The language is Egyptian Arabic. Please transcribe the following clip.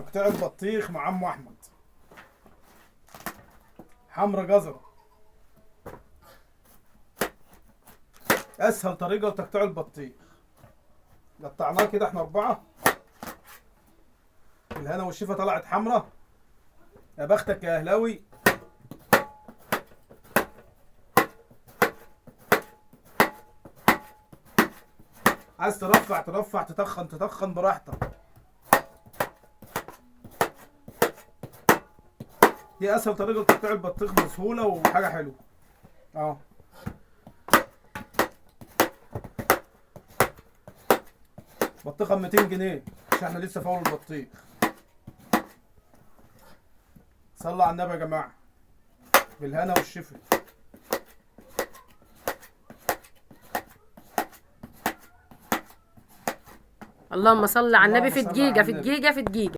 تقطيع البطيخ مع عمو احمد. حمرا جزرة. اسهل طريقه لتقطيع البطيخ. قطعناه كده احنا اربعة. الهنا والشفا طلعت حمرا. يا بختك يا اهلاوي. عايز ترفع ترفع، تتخن تتخن براحتك. دي اسهل طريقه لتقطيع البطيخ بسهولة وحاجه حلوة. اهو بطيخه ب 200 جنيه عشان احنا لسه في اول البطيخ. صلوا على النبي يا جماعة، بالهنا والشفا. اللهم صل على النبي. اللهم في صل دقيقة على في النبي. دقيقة في دقيقة.